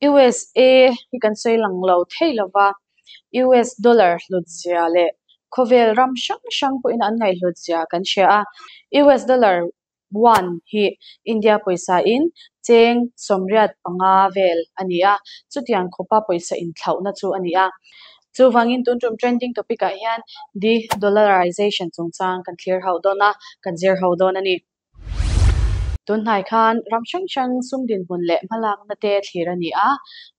USA hi kan sawi lang lo thei lova, US dollar hlut zia leh khawvel ram hrang hrang pawhin an ngaihhlut zia kan hria a. US dollar one hi India pawisa in cheng 85 vel a ni a, chutiang khawpa pawisa inthlauhna chu a ni a. Chuvangin tun tum trending topic ah hian de-dollarization chungchang kan thlir ho dawn a, kan zir ho dawn a ni. Tunhnai khan ram hrang hrang sum dinhmun leh hmalakna te thlir a ni a,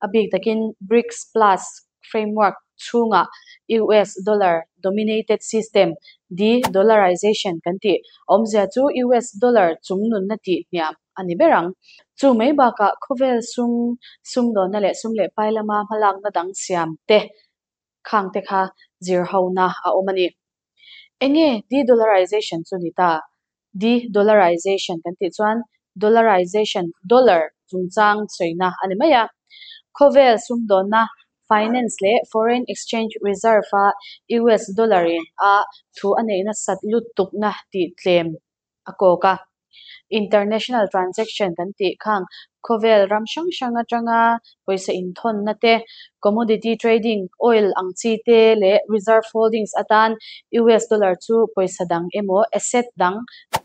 a bik takin BRICS Plus framework chhungah US dollar dominated system de-dollarization kan tih awmzia chu US dollar chungnunna tih hniam a ni ber ang. Chu mai bakah khawvel sum sumdawnna leh sum leh pai lama hmalakna dang siam te khang te kha zir hona a awm a ni. Enge de-dollarization chu ni ta? De-dollarization kan tih chuan dollarization, dollar chungchang sawina a ni mai a. Khawvel sumdawnna, finance leh foreign exchange reserve a US dollar in a thu a neihna sat lutukna tih tlem a kawk a. International transaction kan tih khang khawvel ram hrang hrang atanga pawisa inthawnna te, commodity trading, oil ang chi te leh reserve holdings atan US dollar chu pawisa dang emaw asset dang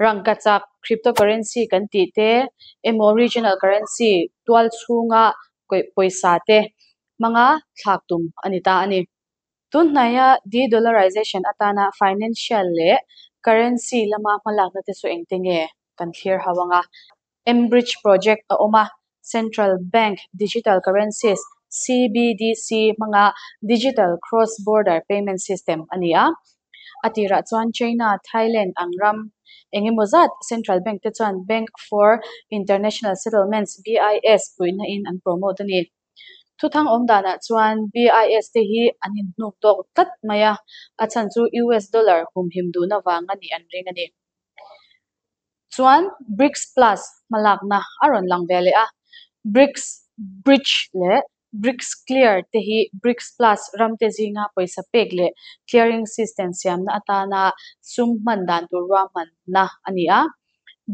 rangkachak, cryptocurrency kan tih te emaw regional currency tual chhunga pawisa te hmanga thlak tum a ni ta a ni. Tunhnaia de-dollarization atana financial leh currency lama hmalakna te chu engte nge kan thlir ho anga. mBridge project a awm a, Central Bank Digital Currencies, CBDC, hmanga digital cross-border payment system a ni a. A tirah chuan China, Thailand ang ram engemaw zat central bank te chuan Bank for International Settlements, BIS, puihna in an promote a ni. Thuthang awm danah chuan BIS te hi an inhnuk tawk tlat mai a, a chhan chu US dollar humhim duhna vang a nih an ring a ni. Chuan BRICS Plus hmalakna a rawn lang ve leh a, BRICS Bridge leh BRICS Clear te hi BRICS Plus ramte zinga pawisa pek leh clearing system siamna atana sum hman dan tur ruahmanna a ni a.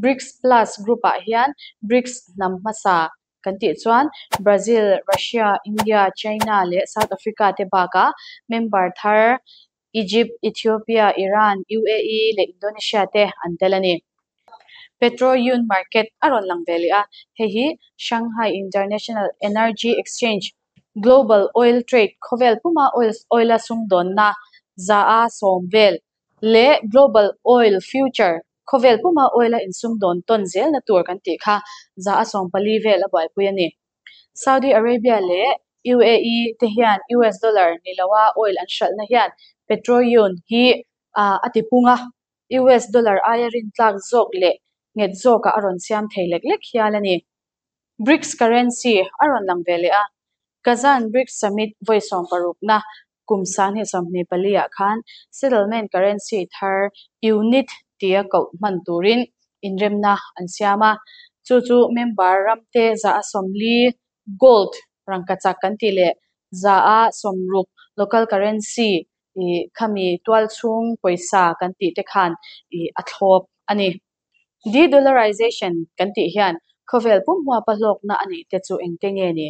BRICS Plus group-ah hian BRICS hnam hmasa kan tih chuan Brazil, Russia, India, China leh South Africa te bakah member thar Egypt, Ethiopia, Iran, UAE leh Indonesia te an tel a ni. Petro-Yuan market a rawn lang ve leh a, hei hi Shanghai International Energy Exchange, Global Oil Trade khawvel puma oil oil-a sumdawnna 100% vel leh Global Oil Future khawvel puma oil-a insumdawn tawn zelna tur kan tih kha 14% vel a buaipui a ni. Saudi Arabia leh UAE te hian US dollar ni loa oil an hralhna hian petro-yuan hi a tipung a, US dollar aia rintlak zawk leh nghet zawkah a rawn siam thei lek lek hial a ni. BRICS currency a rawn lang ve leh a, Kazan BRICS Summit vawi 16na kum 2024 ah khan settlement currency thar unit tia koh hman turin inremna an siam a, chu chu member ramte 140 gold rangkachak kan tih leh 160 local currency khami tualchhung pawisa kan tih te khan a thlawp a ni. De-dollarization kan tih hian khawvel pum huapa hlawkna a neih te chu engte nge ni?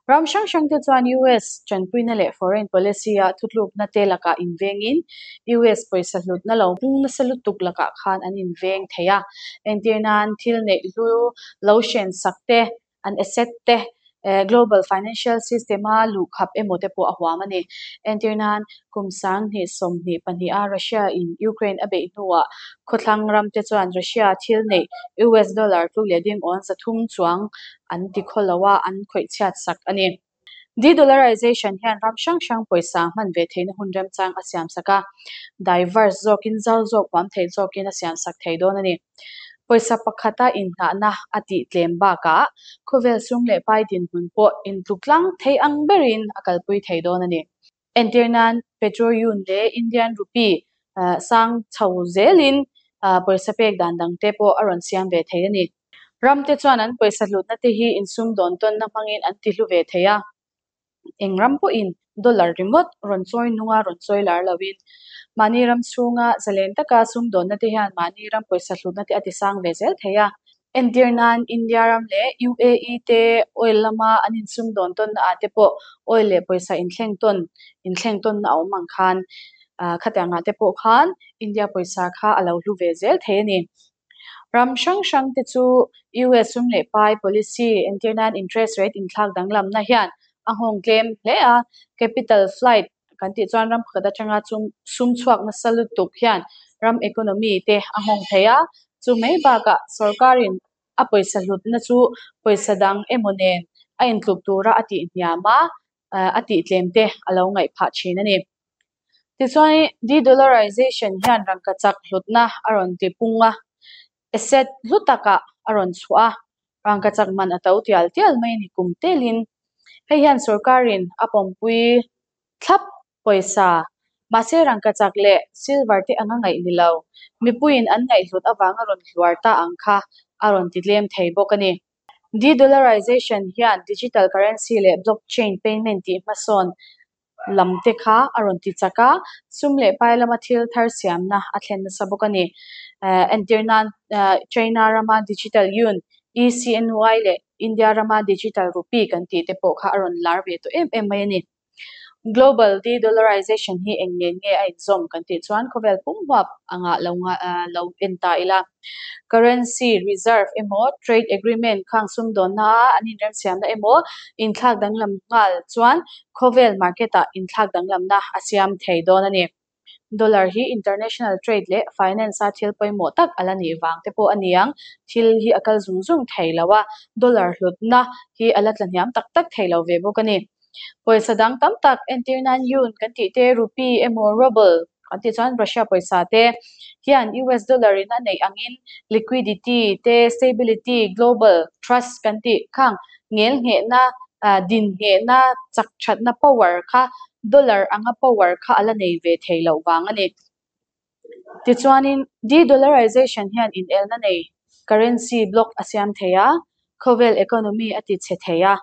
Ram hrang hrang te chuan US tanpuina leh foreign policy a thutlukna te lakah invengin US pawisa hlutna lo pung nasa lutuk lakah khan an inveng thei a. Entir nan thil neih hlu lo hren sak te, an asset te, global financial system a luhkhap emaw te pawh a huam a ni. Entir nan kum 2022 a Russia in Ukraine a beih hnuah khawthlang ram te chuan Russia thil neih US dollar tluk leh ding awn 300 chuang an ti khawlo a, an khawih chhiat sak a ni. De-dollarization hian ram hrang hrang pawisa hman ve theihna hun remchang a siam sak a, diverse zawkin zau zawk huam thei zawkin a siam sak thei dawn a ni. Pawisa pakhata inhnahna a tih tlem bakah khawvel sum leh pai dinhmun pawh intluk tlang thei ang berin a kalpui thei dawn a ni. Entir nan petro-yuan leh Indian rupee sang chho zelin pawisa pek dan dang te pawh a rawn siam ve thei a ni. Ram te chuan an pawisa hlutna te hi insumdawn tawnna hmangin an ti hlu ve thei a. Eng ram pawhin dollar ringawt rawn chawi nunga rawn chawi lar loin mahni ram chhunga zalen taka sumdawnna te hian mahni ram pawisa hlutna te a ti sang ve zel thei a. Entir nan India ram leh UAE te oil lama an insumdawn tawnna ah te pawh oil leh pawisa inthleng tawn inthleng tawnna a awm ang khan khatiang ah te pawh khan India pawisa kha a lo hlu ve zel thei a ni. Ram hrang hrang te chu US sum leh pai policy entir nan interest rate inthlak danglamna hian a nghawng tlem hle a, capital flight kan tih chuan ram pakhat atanga chum sum chhuak nasa lutuk hian ram economy te a nghawng thei a, chu mai bakah sorkarin a pawisa hlutna chu pawisa dang emaw nen a intluk tura a tih hniam a, a tih tlem te a lo ngaih phah thin a ni. Tichuan de-dollarization hian rangkachak hlutna a rawn ti pung a, asset hlu takah a rawn chhuah a, rangkachak man a to tial tial mai a ni kum telin. Hei hian sorkarin a pawmpui thlap pawisa, mahse rangkachak leh silver te anga ngaih ni lo, mipuiin an ngaihhlut avanga rawn hluar ta ang kha a rawn ti tlem thei bawk a ni. De-dollarization hian digital currency leh blockchain payment tih hmasawn lam te kha a rawn ti chak a, sum leh pai lama thil thar siamna a thlen nasa bawk a ni. Entir nan China rama digital yuan, ECNY leh India rama digital rupee kan tih te pawh kha a rawn lar ve tawh em em mai a ni. Global de-dollarization hi eng nen nge a inzawm kan tih chuan khawvel pum huap angah lo lo en ta ila. Currency reserve emaw trade agreement khang sumdawnna a an inremsiamna emaw inthlak danglam nghal chuan khawvel market ah inthlak danglamna a siam thei dawn a ni. Dollar hi international trade leh finance a thil pawimawh tak a la nih vang te pawh a ni ang. Thil hi a kal zung zung thei lo a, dollar hlutna hi a la tlahniam tak tak thei lo ve bawk a ni. Pawisa dang tam tak entir nan yuan kan tih te, rupee emaw ruble kan tih chuan Russia pawisa te hian US dollar in a neih angin liquidity te, stability, global trust kan tih khang ngel nghehna, din nghehna, chak thatna power kha dollar anga power kha a la nei ve thei loh vang a ni. Tichuanin de-dollarization hian inelna nei currency bloc a siam thei a, khawvel economy a ti chhe thei a.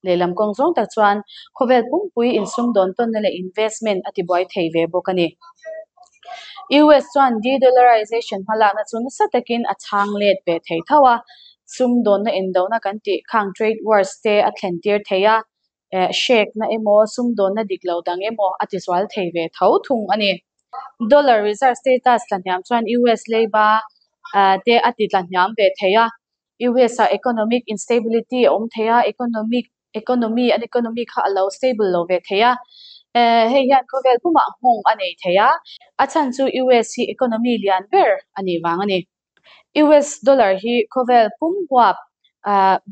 Lehlam kawng zawng tak chuan khawvel pumpui insumdawn tawnna leh investment a tibuai thei ve bawk a ni. US chuan de-dollarization hmalakna chu nasa takin a chhang let ve thei tho a, sumdawnna indona kan tih khang trade wars te a thlen tir thei a, hrêkna emaw sumdawnna dik lo dang emaw a tizual thei ve tho thung a ni. Dollar reserve status tlahniam chuan US leiba te a ti tlahniam ve thei a, US ah economic instability a awm thei a, economic economy an economy kha a lo stable lo ve thei a, hei hian khawvel pumah nghawng a nei thei a, a chhan chu US hi economy lian ber a nih vang a ni. US dollar hi khawvel pum huap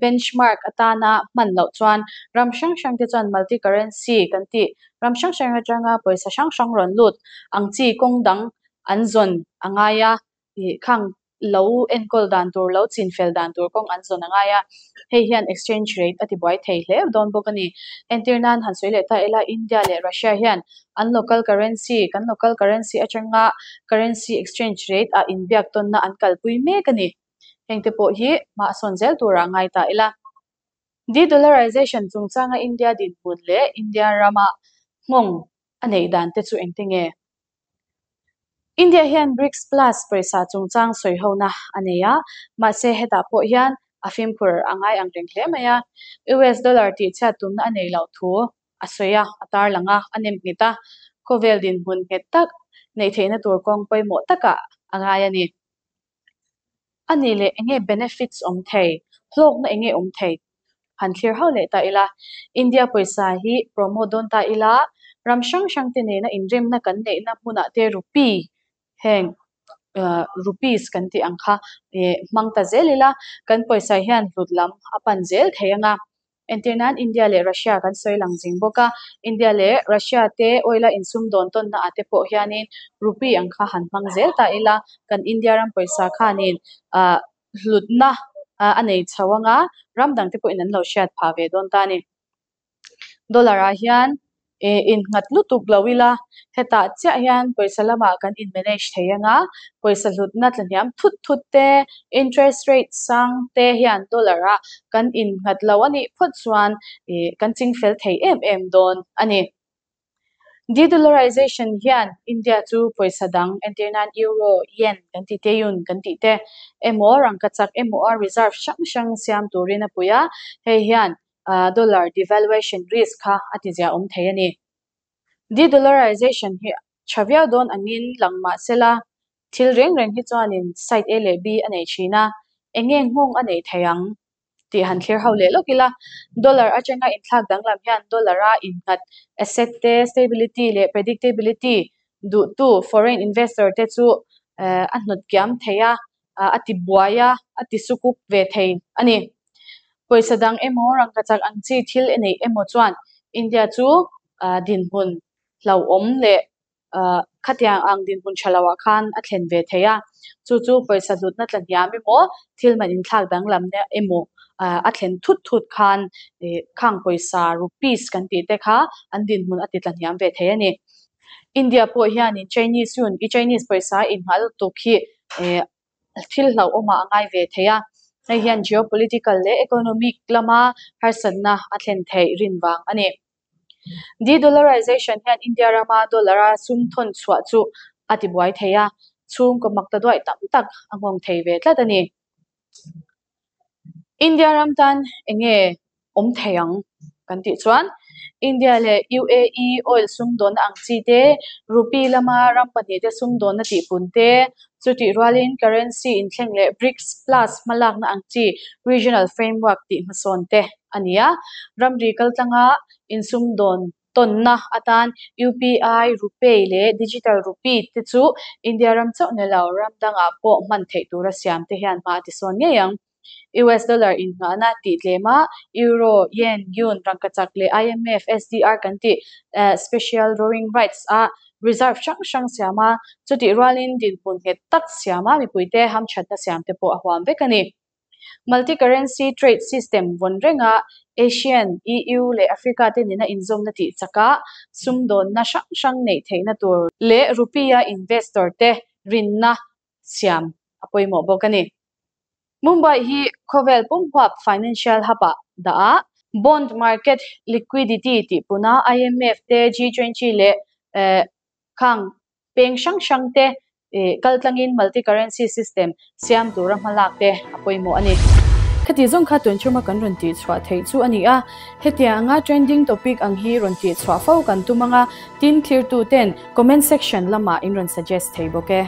benchmark atana hman loh chuan ram hrang hrang te chuan multi currency kan tih ram hrang hrang atanga pawisa hrang hrang rawn lut ang chi kawng dang an zawn a ngai a, ih khang lo enkawl dan tur lo chin fel dan tur kawng an zawn a ngai a, hei hian exchange rate a tibuai thei hle dawn bawk a ni. Entir nan han sawi leh ta ila India leh Russia hian an local currency kan local currency atanga currency exchange rate ah inbiak tawnna an kalpui mek a ni. Heng te pawh hi hma a sawn zel turah ngai ta ila. De-dollarization chungchanga India dinhmun leh India rama nghawng a neih dan te chu engte nge? India hian BRICS Plus pawisa chungchang sawihona a nei a, mahse hetah pawh hian a fimkhur a ngai ang reng hle mai a. US dollar tihchhiat tumna a nei loh thu a sawi a, a tarlang a, a nem nghet a, khawvel dinhmun nghet tak neih theihna tur kawng pawimawh takah a ngai a ni. A nih leh enge benefits awm thei, hlawkna enge awm thei? Han thlir hauh leh ta ila, India pawisa hi promote dawn ta ila, ram hrang hrang te nena inremna kan neihna hmunah te rupee heng rupees kan tih ang kha hmang ta zel ila, kan pawisa hian hlut lam a pan zel thei anga. Entir nan India leh Russia kan sawi lang zing bawk a, India leh Russia te oil a insumdawn tawnna ah te pawh hianin rupee ang kha han hmang zel ta ila, kan India ram pawisa khanin ah hlutna a nei chho anga ram dang te pawhin an lo hriat phah ve dawn ta a ni. Dollar ah hian innghat lutuk lo ila, hetah chiah hian pawisa lamah kan in manage thei anga, pawisa hlutna tlahniam thut thut te, interest rate sang te hian dollar ah kan innghat lo a nih phawt chuan kan chingfel thei em em dawn a ni. De-dollarization hian India chu pawisa dang, entir nan Euro, Yen kan tih te, Yun kan tih te emaw rangkachak emaw a reserve hrang hrang siam turin a pui a, hei hian dollar devaluation risk kha a tiziahawm thei a ni. De-dollarization hi tha viau dawn angin lang mah sela, thil reng reng hi chuanin side A leh B a nei thin a, eng nge nghawng a neih thei ang tih han thlir ho leh lawk ila. Dollar atanga inthlak danglam hian dollar a innghat asset te, stability leh predictability duhtu foreign investor te chu a hnawt kiam thei a, a ti buai a, a ti sukuk ve thei a ni. Pawisa dang emaw rangkachak ang chi thil e neih emaw chuan India chu dinhmun hlauhawm leh khatiang ang dinhmun tha loah khan a thlen ve thei a. Chu chu pawisa hlutna tla hniam emaw thil man inthlak danglamna emaw a thlen thut thut khan khang pawisa rupees kan tih te kha an dinhmun a ti tla hniam ve thei a ni. India pawh hianin Chinese yun i Chinese pawisa inngah lutuk hi thil hlauhawmah a ngai ve thei a, hei hian geopolitical leh economic lama harsatna a thlen theih rin vang a ni. De-dollarization hian India rama dollar-a sum thawn chhuah chu a tibuai thei a, chhungkaw makta duaih tam tak a nghawng thei ve tlat a ni. India ram tan eng nge awm thei ang kan tih chuan India leh UAE oil sumdawnna ang chi te, rupee lama ram pahnihte sumdawnna tihpun te, chutih rualin currency inthleng leh BRICS plus hmalakna ang chi regional framework tih hmasawn te a ni a. Ramri kaltlanga insumdawn tawnna atan UPI, RuPay leh Digital Rupee te chu India ram chauh ni lo ram dangah pawh hman theih tura siam te hian hma a tisawn ngei ang. US dollar inngahna tih tlema Euro, Yen, Yun, rangkachak leh IMF, SDR kan tih Special Drawing Rights a reserve hrang hrang siam a, chutih rualin dinhmun nghet tak siama mipuite hamthatna siam te pawh a huam vek a ni. Multi-currency trade system vawn renga Asian, EU leh Africa te nena inzawmna tih chaka sumdawnna hrang hrang neih theihna tur leh rupee-a investor te rinna siam a pawimawh bawk a ni. Mumbai hi khawvel pumhuap financial hub-ah dah a, bond market liquidity tih puna IMF te, G20 leh khang peng hrang hrang te kaltlangin multi-currency system siam tura hmalak te a pawimawh a ni. Khati zawng kha tun chhuma kan rawn tihchhuah theih chu a ni a, hetiang anga trending topic ang hi rawn tihchhuah fo kan tum anga, tin thlirtu ten comment section lamah in rawn suggest thei bawk e.